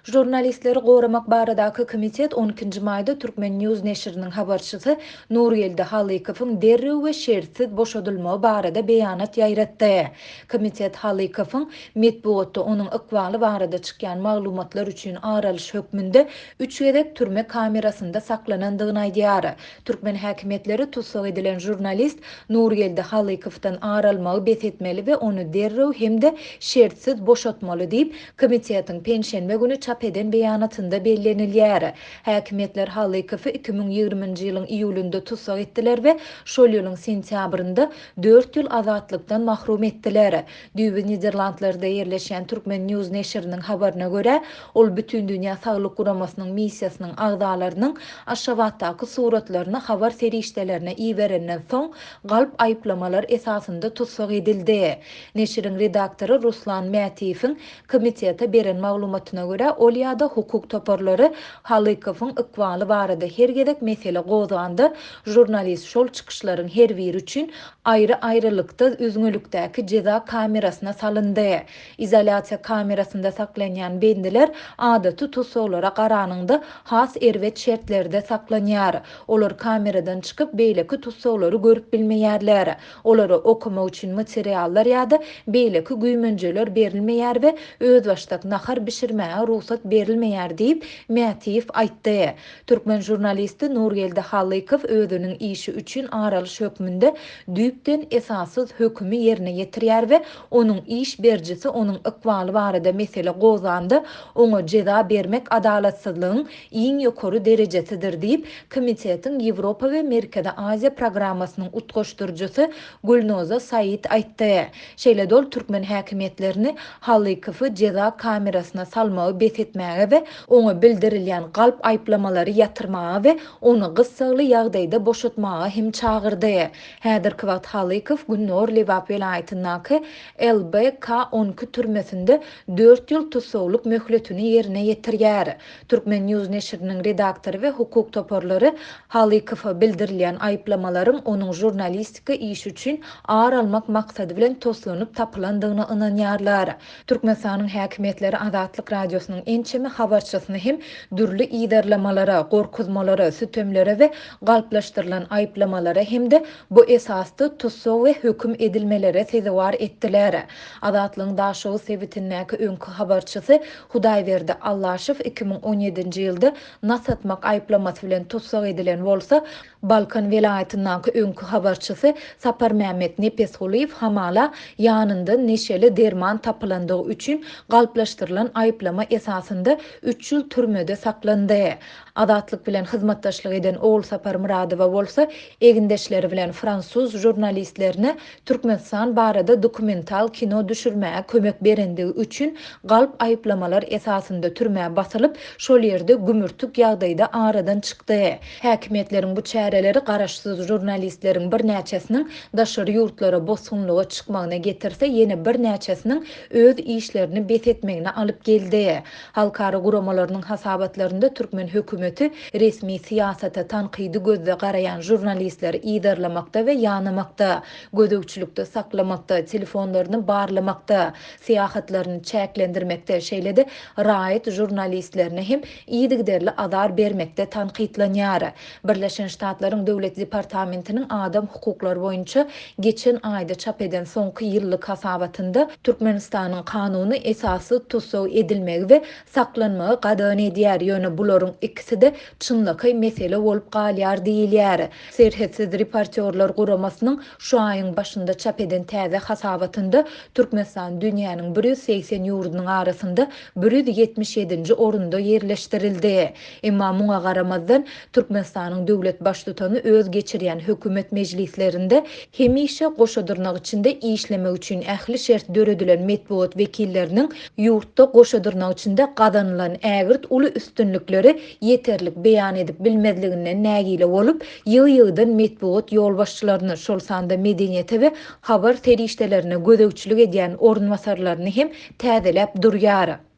Žurnalistleri goramak baradaky komitet on ikinji maýda Turkmen. News neşiriniň habarçysy Nurgeldi Halykowyň derrew we şertsiz boşadylmagy barada beýanat ýaýratdy. Komitet Halykowyň metbugatda onuň ykbaly barada çykýan maglumatlar üçin ar alyş hökmünde üç gezek türme kamerasynda saklanandygyny aýdýar. Türkmen häkimiýetleri tussag edilen žurnalist Nurgeldi Halykowdan ar almagy bes etmeli we ony derrew hem-de şertsiz boşatmaly diýip, komitetiň penşenbe güni çap eden beýanatynda bellenilýär. Häkimiýetler Halykowy 2020-nji ýylyň iýulynda tussag etdiler we şol ýylyň sentýabrynda dört ýyl azatlykdan mahrum etdiler. Düýbi Niderlandlarda ýerleşýän Turkmen. News neşiriniň habaryna görä, ol Bütindünýä Saglyk Guramasynyň missiýasynyň agzalarynyň Aşgabatdaky suratlaryny habar serişdelerine iberenden soň, galp aýyplamalar esasynda tussag edildi. Neşiriň redaktory Ruslan Mätiýewiň komitete beren maglumatyna görä, ol ýa-da hukuk toparlary Halykowyň ykbaly barada her gezek mesele gozganda, žurnalist şol çykyşlaryň her biri üçin aýry-aýrylykda üzňelikdäki jeza kamerasyna salyndy. Izolýasiýa kamerasynda saklanýan bendiler adaty tussaglara garanyňda has erbet şertlerde saklanýar. Olar kameradan çykyp, beýleki tussaglary görüp bilmeýärler. Olara okamak üçin materiallar ýa-da beýleki güýmenjeler berilmeýär we özbaşdak nahar bişirmäge rugsat berilmeýär diýip, Mätiýew aýtdy. Türkmen žurnalisti Nurgeldi Halykow özüniň işi üçin ar alyş hökmünde düýpden esassyz hökümi ýerine ýetirýär we onuň iş berijisi onuň ykbaly barada mesele gozganda oňa jeza bermek adalatsyzlygyň iň ýokary derejesidir diýip, komitetiň Ýewropa we Merkezi Aziýa programmasynyň utgaşdyryjysy Gülnoza Said aýtdy. Şeýle-de ol türkmen häkimiýetlerini Halykowy jeza kamerasyna salmagy bes etmäge we oňa bildirilýän galp aýyplamalary ýatyrmaga we ony gyssagly ýagdaýda boşatmaga hem çagyrdy. Häzirki wagt Halykow Gündogar Lebap welaýatyndaky LBK 12 türmesinde dört ýyl tussaglyk möhletini ýerine ýetirýär. Turkmen. News neşiriniň redaktory we hukuk toparlary Halykowa bildirilýän aýyplamalaryň onuň žurnalistika işi üçin ar almak maksady bilen toslanyp tapylandygyna ynanýarlar. Türkmenistanyň häkimiýetleri Azatlyk Radiosynyň ençeme habarçysyny hem dürli yzarlamalara, gorkuzmalara, sütemlere we galplaşdyrylan aýyplamalara hem-de bu esasda tussag we höküm edilmelere sezewar etdiler. Azatlygyň Daşoguz sebitindäki öňki habarçysy Hudaýberdi Allaşow 2017-nji ýylda nas atmak aýyplamasy bilen tussag edilen bolsa, Balkan welaýatyndaky öňki habarçysy Saparmämmet Nepesgulyýew hamala ýanyndan neşeli derman tapylandygy üçin galplaşdyrylan aýyplama esasynda üç ýyl türmede saklandy. Azatlyk bilen hyzmatdaşlyk eden Ogulsapar Myradowa bolsa egindeşleri bilen fransuz žurnalistlerine Türkmenistan barada dokumental kino düşürmäge kömek berendigi üçin galp aýyplamalar esasynda türmä basylyp, şol ýerde gümürtik ýagdaýda aradan çykdy. Häkimiýetleriň bu çäreleri garaşsyz žurnalistleriň birnäçesiniň daşary ýurtlara bosgunlyga çykmagyna getirse, ýene birnäçesiniň öz işlerini bes etmegine alyp geldi. Halkara guramalarynyň hasabatlarynda türkmen hökümeti resmi syýasata tankydy gözde garaýan žurnalistleri yzarlamakda we ýanamakda, gözegçilikde saklamakda, telefonlaryny barlamakda, syýahatlaryny çäklendirmekde, şeýle-de raýat žurnalistlerine hem yzygiderli azar bermekde tankytlanýar. Birleşen Ştatlaryň Döwlet departamentiniň adam hukuklary boýunça geçen aýda çap eden soňky ýyllyk hasabatynda Türkmenistanyň kanuny esassyz tussag edilmegi we saklanmagy gadagan edýär, ýöne bularyň ikisi-de çynlakaý mesele bolup galýar diýilýär. Serhetsiz reportýorlar guramasynyň şu aýyň başynda çap eden täze hasabatynda Türkmenistan dünýäniň 180 ýurdunyň arasynda 177-nji orunda ýerleşdirildi. Emma muňa garamazdan, Türkmenistanyň döwlet Baştutany öz geçirýän hökümet mejlislerinde hemişe goşa dyrnak içinde işlemek üçin ähli şert döredilen metbugat wekilleriniň ýurtda goşa dyrnak içinde gazanylan ägirt uly üstünlikleri ýeterlik beýan edip bilmezliginden nägile bolup, ýygy-ýygydan metbugat ýolbaşçylaryny, şol sanda medeniýete we habar serişdelerine gözegçilik edýän orunbasarlaryny hem täzeläp durýar.